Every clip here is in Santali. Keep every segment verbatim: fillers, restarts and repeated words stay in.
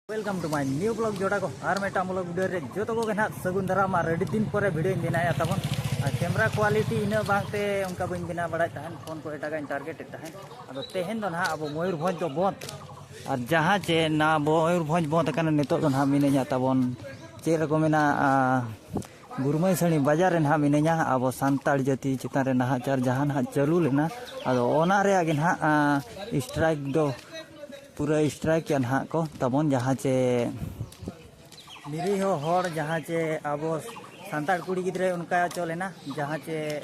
Welcome to my new vlog ᱡᱚᱴᱟ ᱠᱚ, ᱟᱨ ᱢᱤᱫᱴᱟᱝ vlog video ᱨᱮ ᱡᱚᱛᱚ ᱠᱚᱜᱮ ᱱᱟᱦᱟᱜ ᱥᱟᱹᱜᱩᱱ ᱫᱟᱨᱟᱢ᱾ ᱟᱨ ᱟᱹᱰᱤ ᱫᱤᱱ ᱯᱚᱨᱮ video ᱧ ᱵᱮᱱᱟᱣᱮᱫᱼᱟ ᱛᱟᱵᱚᱱ᱾ ᱟᱨ camera quality ᱤᱱᱟᱹᱜ ᱵᱟᱝᱛᱮ ᱚᱱᱠᱟ ᱵᱟᱹᱧ ᱵᱮᱱᱟᱣ ᱵᱟᱲᱟᱭᱮᱫ ᱛᱟᱦᱮᱱ, ᱯᱷᱳᱱ ᱠᱚ ᱮᱴᱟᱜᱟᱜ ᱤᱧ target ᱮᱫ ᱛᱟᱦᱮᱸᱫ᱾ ᱟᱫᱚ ᱛᱮᱦᱮᱧ ᱫᱚ ᱱᱟᱦᱟᱜ ᱟᱵᱚ ᱢᱚᱭᱩᱨᱵᱷᱚᱸᱡᱽ ᱫᱚ ᱵᱚᱸᱫᱽ, ᱟᱨ ᱡᱟᱦᱟᱸ ᱪᱮ ᱱᱟ ᱢᱚᱭᱩᱨᱵᱷᱚᱸᱡᱽ ᱵᱚᱸᱫᱽ ᱟᱠᱟᱱᱟ, ᱱᱤᱛᱚᱜ ᱫᱚ ᱱᱟᱦᱟᱜ ᱢᱤᱱᱟᱹᱧᱟ ᱛᱟᱵᱚᱱ, ᱪᱮᱫ ᱨᱮᱠᱚ ᱢᱮᱱᱟ, ᱟ, ᱜᱩᱨᱢᱟᱹᱭᱥᱟᱹᱲᱤ ᱵᱟᱡᱟᱨ ᱨᱮ ᱱᱟᱦᱟᱜ ᱢᱤᱱᱟᱹᱧᱟ᱾ ᱟᱵᱚ ᱥᱟᱱᱛᱟᱲ ᱡᱟᱹᱛᱤ ᱪᱮᱛᱟᱱ ᱨᱮ ᱱᱟᱦᱟᱪᱟᱨ ᱡᱟᱦᱟᱸ ᱱᱟᱦᱟᱜ ᱪᱟᱹᱞᱩ ᱞᱮᱱᱟ, ᱟᱫᱚ ᱚᱱᱟ ᱨᱮᱭᱟᱜ ᱜᱮ ᱱᱟᱦᱟᱜ, ᱟ, strike ᱫᱚ ᱯᱩᱨᱟᱹ strike ᱮᱫ ᱱᱟᱦᱟᱜ ᱠᱚ ᱛᱟᱵᱚᱱ, ᱡᱟᱦᱟᱸ ᱪᱮ ᱱᱤᱨᱤᱦᱚ ᱦᱚᱲ, ᱡᱟᱦᱟᱸ ᱪᱮ ᱟᱵᱚ ᱥᱟᱱᱛᱟᱲ ᱠᱩᱲᱤ ᱜᱤᱫᱽᱨᱟᱹ ᱚᱱᱠᱟ ᱪᱚᱞ ᱮᱱᱟ, ᱡᱟᱦᱟᱸ ᱪᱮ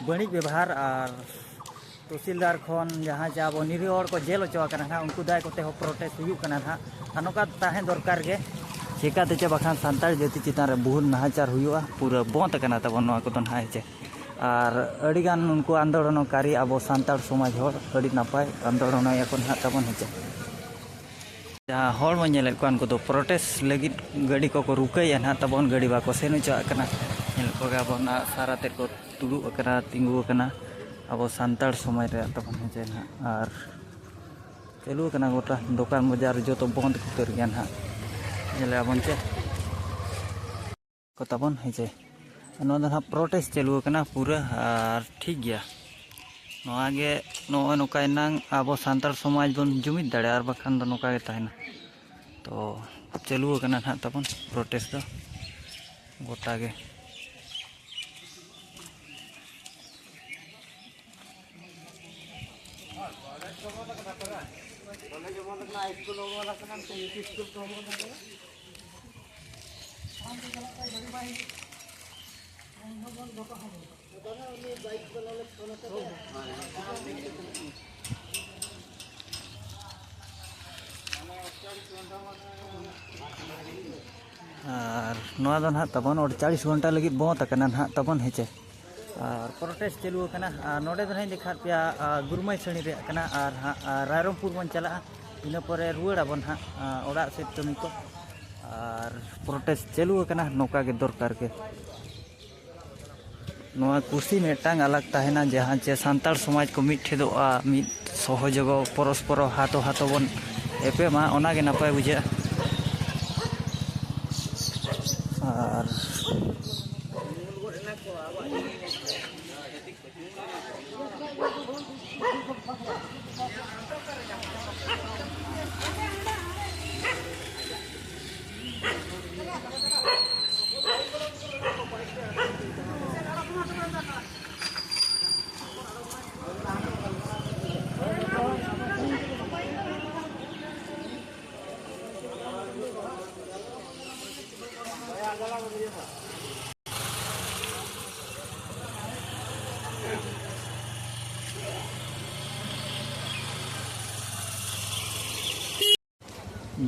ᱵᱟᱹᱲᱤᱡ ᱵᱮᱵᱚᱦᱟᱨ, ᱟᱨ ᱛᱚᱦᱥᱤᱞᱫᱟᱨ ᱠᱷᱚᱱ ᱡᱟᱦᱟᱸ ᱪᱮ ᱟᱵᱚ ᱱᱤᱨᱤᱦᱚ ᱦᱚᱲ ᱠᱚ ᱡᱮᱞ ᱦᱚᱪᱚ ᱟᱠᱟᱱᱟ ᱱᱟᱦᱟᱜ, ᱩᱱᱠᱩ ᱫᱟᱭ ᱠᱚᱛᱮ ᱦᱚᱸ protest ᱦᱩᱭᱩᱜ ᱠᱟᱱᱟ ᱱᱟᱦᱟᱜ᱾ ᱟᱨ ᱱᱚᱝᱠᱟ ᱛᱟᱦᱮᱸ ᱫᱚᱨᱠᱟᱨ ᱜᱮ, ᱪᱮᱠᱟᱛᱮ ᱪᱮ ᱵᱟᱠᱷᱟᱱ ᱥᱟᱱᱛᱟᱲ ᱡᱟᱹᱛᱤ ᱪᱮᱛᱟᱱ ᱨᱮ ᱵᱚᱦᱩᱛ ᱱᱟᱦᱟᱪᱟᱨ ᱦᱩᱭᱩᱜᱼᱟ, ᱯᱩᱨᱟᱹ ᱵᱚᱸᱫᱽ ᱟᱠᱟᱱᱟ ᱛᱟᱵᱚᱱ ᱱᱚᱣᱟ ᱠᱚᱫᱚ ᱱᱟᱦᱟᱜ, ᱦᱮᱸ ᱪᱮ᱾ ᱟᱨ ᱟᱹᱰᱤᱜᱟᱱ ᱩᱱᱠᱩ ᱟᱱᱫᱳᱞᱚᱱᱠᱟᱨᱤ ᱟᱵᱚ ᱥᱟᱱᱛᱟᱲ ᱥᱚᱢᱟᱡᱽ ᱦᱚᱲ ᱟᱹᱰᱤ ᱱᱟᱯᱟᱭ ᱟᱱᱫᱳᱞᱚᱱ ᱟᱠᱚ ᱱᱟᱦᱟᱜ ᱛᱟᱵᱚᱱ, ᱦᱮᱸ ᱪᱮ᱾ ᱡᱟᱦᱟᱸ ᱦᱚᱲ ᱵᱚᱱ ᱧᱮᱞᱮᱫ ᱠᱚᱣᱟ, ᱩᱱᱠᱩ ᱫᱚ protest ᱞᱟᱹᱜᱤᱫ ᱜᱟᱹᱰᱤ ᱠᱚᱠᱚ ᱨᱩᱠᱟᱹᱭᱮᱫᱼᱟ ᱱᱟᱦᱟᱜ ᱛᱟᱵᱚᱱ, ᱜᱟᱹᱰᱤ ᱵᱟᱠᱚ ᱥᱮᱱ ᱦᱚᱪᱚᱣᱟᱜ ᱠᱟᱱᱟ᱾ ᱧᱮᱞ ᱠᱚᱜᱮ ᱟᱵᱚ ᱱᱟᱦᱟᱜ ᱥᱟᱨ ᱟᱛᱮᱫ ᱠᱚ ᱫᱩᱲᱩᱵ ᱟᱠᱟᱱᱟ, ᱛᱤᱸᱜᱩ ᱟᱠᱟᱱᱟ᱾ ᱟᱵᱚ ᱥᱟᱱᱛᱟᱲ ᱥᱚᱢᱟᱡᱽ ᱨᱮᱭᱟᱜ ᱛᱟᱵᱚᱱ, ᱦᱮᱸ ᱪᱮ ᱱᱟᱦᱟᱜ᱾ ᱟᱨ ᱪᱟᱹᱞᱩ ᱟᱠᱟᱱᱟ ᱜᱚᱴᱟ ᱫᱚᱠᱟᱱ ᱵᱟᱡᱟᱨ ᱡᱚᱛᱚ ᱵᱚᱱᱫ ᱩᱛᱟᱹᱨ ᱜᱮᱭᱟ ᱱᱟᱦᱟᱜ, ᱧᱮᱞᱮᱫᱼᱟ ᱵᱚᱱ ᱪᱮ᱾ ᱠᱚ ᱛᱟᱵᱚᱱ, ᱦᱮᱸ ᱪᱮ᱾ ᱱᱚᱣᱟ ᱫᱚ ᱱᱟᱦᱟᱜ protest ᱪᱟᱹᱞᱩ ᱟᱠᱟᱱᱟ ᱯᱩᱨᱟᱹ, ᱟᱨ ᱴᱷᱤᱠ ᱜᱮᱭᱟ᱾ ᱱᱚᱣᱟ ᱜᱮ, ᱱᱚᱜᱼᱚᱭ ᱱᱚᱝᱠᱟ ᱮᱱᱟᱝ ᱟᱵᱚ ᱥᱟᱱᱛᱟᱲ ᱥᱚᱢᱟᱡᱽ ᱵᱚᱱ ᱡᱩᱢᱤᱫ ᱫᱟᱲᱮᱭᱟᱜᱼᱟ, ᱟᱨ ᱵᱟᱠᱷᱟᱱ ᱫᱚ ᱱᱚᱝᱠᱟ ᱜᱮ ᱛᱟᱦᱮᱱᱟ᱾ ᱛᱚ ᱪᱟᱹᱞᱩ ᱟᱠᱟᱱᱟ ᱱᱟᱦᱟᱜ ᱛᱟᱵᱚᱱ protest ᱫᱚ ᱜᱚᱴᱟ ᱜᱮ᱾ ᱟᱨ ᱱᱚᱣᱟ ᱫᱚ ᱱᱟᱦᱟᱜ ᱛᱟᱵᱚᱱ ᱟᱴᱪᱟᱞᱤᱥ ᱜᱷᱚᱱᱴᱟ ᱞᱟᱹᱜᱤᱫ ᱵᱚᱸᱫᱽ ᱟᱠᱟᱱᱟ ᱱᱟᱦᱟᱜ ᱛᱟᱵᱚᱱ, ᱦᱮᱸ ᱪᱮ᱾ ᱟᱨ protest ᱪᱟᱹᱞᱩ ᱟᱠᱟᱱᱟ᱾ ᱟᱨ ᱱᱚᱰᱮ ᱫᱚ ᱱᱟᱦᱟᱜ ᱤᱧ ᱫᱮᱠᱷᱟᱣᱟᱫ ᱯᱮᱭᱟ, ᱟᱨ ᱜᱩᱨᱢᱟᱹᱭ ᱥᱟᱹᱲᱤ ᱨᱮᱭᱟᱜ ᱠᱟᱱᱟ᱾ ᱟᱨ ᱦᱟᱸᱜ, ᱟᱨ ᱨᱟᱭᱨᱚᱝᱯᱩᱨ ᱵᱚᱱ ᱪᱟᱞᱟᱜᱼᱟ, ᱤᱱᱟᱹ ᱯᱚᱨᱮ ᱨᱩᱣᱟᱹᱲ ᱟᱵᱚᱱ ᱦᱟᱸᱜ, ᱟᱨ ᱚᱲᱟᱜ ᱥᱮᱫ ᱠᱟᱹᱢᱤ ᱠᱚ᱾ ᱟᱨ protest ᱪᱟᱹᱞᱩ ᱟᱠᱟᱱᱟ, ᱱᱚᱝᱠᱟ ᱜᱮ ᱫᱚᱨᱠᱟᱨ ᱜᱮ᱾ ᱱᱚᱣᱟ ᱠᱩᱥᱤ ᱢᱤᱫᱴᱟᱝ ᱟᱞᱟᱜᱽ ᱛᱟᱦᱮᱱᱟ, ᱡᱟᱦᱟᱸ ᱪᱮ ᱥᱟᱱᱛᱟᱲ ᱥᱚᱢᱟᱡᱽ ᱠᱚ ᱢᱤᱫ ᱴᱷᱮᱫᱚᱜᱼᱟ, ᱢᱤᱫ ᱥᱚᱦᱚᱡᱳᱜᱚ, ᱯᱚᱨᱚᱥᱯᱚᱨᱚ ᱦᱟᱛᱚ ᱦᱟᱛᱚ ᱵᱚᱱ ᱮᱯᱮᱢᱟ, ᱚᱱᱟᱜᱮ ᱱᱟᱯᱟᱭ ᱵᱩᱡᱷᱟᱹᱜᱼᱟ᱾ ᱟᱨ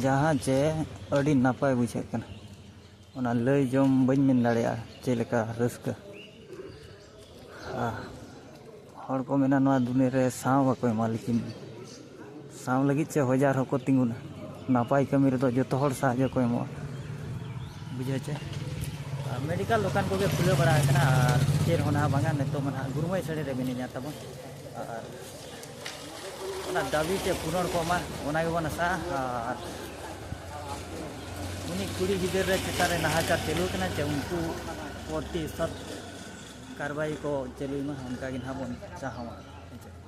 ᱡᱟᱦᱟᱸ ᱪᱮ ᱟᱹᱰᱤ ᱱᱟᱯᱟᱭ ᱵᱩᱡᱷᱟᱹᱜ ᱠᱟᱱᱟ, ᱚᱱᱟ ᱞᱟᱹᱭ ᱡᱚᱝ ᱵᱟᱹᱧ ᱢᱮᱱ ᱫᱟᱲᱮᱭᱟᱜᱼᱟ ᱪᱮᱫ ᱞᱮᱠᱟ ᱨᱟᱹᱥᱠᱟᱹ᱾ ᱟᱨ ᱦᱚᱲ ᱠᱚ ᱢᱮᱱᱟ ᱱᱚᱣᱟ ᱫᱩᱱᱤᱭᱟᱹ ᱨᱮ ᱥᱟᱶ ᱵᱟᱠᱚ ᱮᱢᱟ, ᱞᱮᱠᱤᱱ ᱥᱟᱶ ᱞᱟᱹᱜᱤᱫ ᱪᱮ ᱦᱟᱡᱟᱨ ᱦᱚᱸᱠᱚ ᱛᱤᱸᱜᱩᱱᱟ᱾ ᱱᱟᱯᱟᱭ ᱠᱟᱹᱢᱤ ᱨᱮᱫᱚ ᱡᱚᱛᱚ ᱦᱚᱲ ᱥᱟᱦᱟᱡᱽᱡᱚ ᱠᱚ ᱮᱢᱚᱜᱼᱟ, ᱵᱩᱡᱷᱟᱹᱣ ᱪᱮ? ᱟᱨ ᱢᱮᱰᱤᱠᱟᱞ ᱫᱚᱠᱟᱱ ᱠᱚᱜᱮ ᱠᱷᱩᱞᱟᱹᱣ ᱵᱟᱲᱟ ᱟᱠᱟᱱᱟ, ᱟᱨ ᱪᱮᱫ ᱦᱚᱸ ᱱᱟᱦᱟᱜ ᱵᱟᱝᱟ᱾ ᱱᱤᱛᱚᱜ ᱢᱟ ᱱᱟᱦᱟᱜ ᱜᱩᱨᱢᱟᱹᱭ ᱥᱟᱹᱲᱤ ᱨᱮ ᱢᱤᱱᱟᱹᱧᱟ ᱛᱟᱵᱚᱱ, ᱟᱨ ᱚᱱᱟ ᱫᱟᱹᱵᱤ ᱪᱮ ᱯᱩᱨᱚᱱ ᱠᱚᱜ ᱢᱟ, ᱚᱱᱟ ᱜᱮᱵᱚᱱ ᱟᱥᱟᱜᱼᱟ᱾ ᱟᱨ ᱩᱱᱤ ᱠᱩᱲᱤ ᱜᱤᱫᱟᱹᱨ ᱨᱮ ᱪᱮᱛᱟᱱ ᱨᱮ ᱱᱟᱦᱟᱪᱟᱨ ᱪᱟᱹᱞᱩ ᱠᱟᱱᱟ, ᱪᱮ ᱩᱱᱠᱩ ᱯᱨᱚᱛᱤ ᱥᱚᱛ ᱠᱟᱨᱵᱟᱭ ᱠᱚ ᱪᱟᱹᱞᱩᱭ ᱢᱟ, ᱚᱱᱠᱟ ᱜᱮ ᱱᱟᱦᱟᱜ ᱵᱚᱱ ᱪᱟᱦᱟᱣᱟ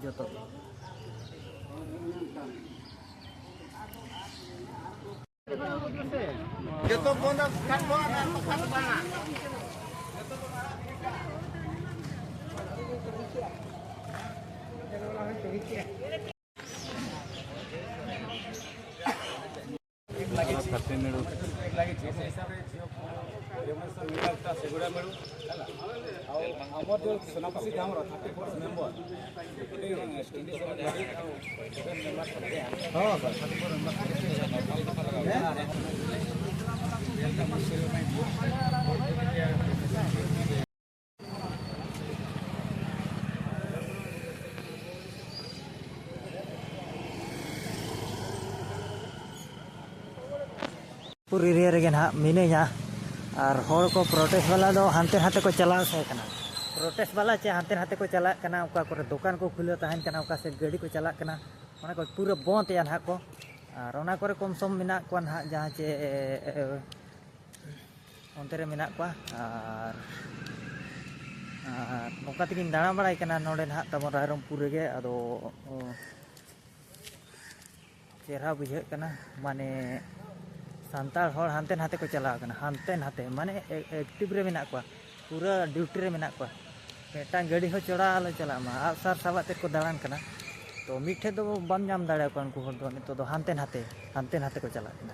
ᱡᱚᱛᱚ ᱜᱮ᱾ ᱡᱚᱛᱚ ᱵᱚᱱᱫ ᱠᱷᱟᱱ ᱫᱚ ᱚᱱᱟ ᱛᱚᱯᱷᱟᱛ ᱵᱟᱝᱟ᱾ ଥାର୍ଟି ମିଳୁ। ସେଗୁଡ଼ା ମିଳୁ। ଆଉ ଆମର ଯେଉଁ ସେନାପତି ଧାମର ଥାର୍ଟି ଫୋର୍ ମେମ୍ବର, ᱯᱩᱨ ᱮᱨᱤᱭᱟ ᱨᱮᱜᱮ ᱱᱟᱦᱟᱜ ᱢᱤᱱᱟᱹᱧᱟ᱾ ᱟᱨ ᱦᱚᱲ ᱠᱚ, ᱯᱨᱚᱴᱮᱥᱴ ᱵᱟᱞᱟ ᱫᱚ ᱦᱟᱱᱛᱮ ᱱᱟᱛᱮ ᱠᱚ ᱪᱟᱞᱟᱣ ᱥᱮ ᱠᱟᱱᱟ᱾ ᱯᱨᱚᱴᱮᱥᱴ ᱵᱟᱞᱟ ᱪᱮ ᱦᱟᱱᱛᱮ ᱱᱟᱛᱮ ᱠᱚ ᱪᱟᱞᱟᱜ ᱠᱟᱱᱟ, ᱚᱠᱟ ᱠᱚᱨᱮ ᱫᱚᱠᱟᱱ ᱠᱚ ᱠᱷᱩᱞᱟᱹᱣ ᱛᱟᱦᱮᱱ ᱠᱟᱱᱟ, ᱚᱠᱟ ᱥᱮᱫ ᱜᱟᱹᱰᱤ ᱠᱚ ᱪᱟᱞᱟᱜ ᱠᱟᱱᱟ, ᱚᱱᱟ ᱠᱚ ᱯᱩᱨᱟᱹ ᱵᱚᱱᱫ ᱮᱜᱼᱟ ᱱᱟᱦᱟᱜ ᱠᱚ᱾ ᱟᱨ ᱚᱱᱟ ᱠᱚᱨᱮ ᱠᱚᱢ ᱥᱚᱢ ᱢᱮᱱᱟᱜ ᱠᱚᱣᱟ ᱱᱟᱦᱟᱜ, ᱡᱟᱦᱟᱸ ᱪᱮ ᱚᱱᱛᱮ ᱨᱮ ᱢᱮᱱᱟᱜ ᱠᱚᱣᱟ᱾ ᱟᱨ ᱟᱨ ᱱᱚᱝᱠᱟ ᱛᱮᱜᱤᱧ ᱫᱟᱬᱟ ᱵᱟᱲᱟᱭ ᱠᱟᱱᱟ ᱱᱚᱰᱮ ᱱᱟᱦᱟᱜ ᱛᱟᱵᱚᱱ ᱨᱟᱭᱨᱚᱝᱯᱩᱨ ᱨᱮᱜᱮ᱾ ᱟᱫᱚ ᱚ, ᱪᱮᱦᱨᱟ ᱵᱩᱡᱷᱟᱹᱜ ᱠᱟᱱᱟ, ᱢᱟᱱᱮ ᱥᱟᱱᱛᱟᱲ ᱦᱚᱲ ᱦᱟᱱᱛᱮ ᱱᱟᱛᱮ ᱠᱚ ᱪᱟᱞᱟᱣ ᱠᱟᱱᱟ, ᱦᱟᱱᱛᱮ ᱱᱟᱛᱮ ᱢᱟᱱᱮ ᱮᱠᱴᱤᱵᱷ ᱨᱮ ᱢᱮᱱᱟᱜ ᱠᱚᱣᱟ, ᱯᱩᱨᱟᱹ ᱰᱤᱭᱩᱴᱤ ᱨᱮ ᱢᱮᱱᱟᱜ ᱠᱚᱣᱟ᱾ ᱢᱤᱫᱴᱟᱝ ᱜᱟᱹᱰᱤ ᱦᱚᱸ ᱪᱚᱲᱟ ᱟᱞᱚ ᱪᱟᱞᱟᱜ ᱢᱟ, ᱟᱜᱼᱥᱟᱨ ᱥᱟᱵ ᱟᱛᱮᱫ ᱠᱚ ᱫᱟᱬᱟᱱ ᱠᱟᱱᱟ᱾ ᱛᱚ ᱢᱤᱫ ᱴᱷᱮᱡ ᱫᱚ ᱵᱟᱢ ᱧᱟᱢ ᱫᱟᱲᱮᱭᱟᱠᱚᱣᱟ ᱩᱱᱠᱩ ᱦᱚᱲ ᱫᱚ, ᱱᱤᱛᱚᱜ ᱫᱚ ᱦᱟᱱᱛᱮ ᱱᱟᱛᱮ ᱦᱟᱱᱛᱮ ᱱᱟᱛᱮ ᱠᱚ ᱪᱟᱞᱟᱜ ᱠᱟᱱᱟ᱾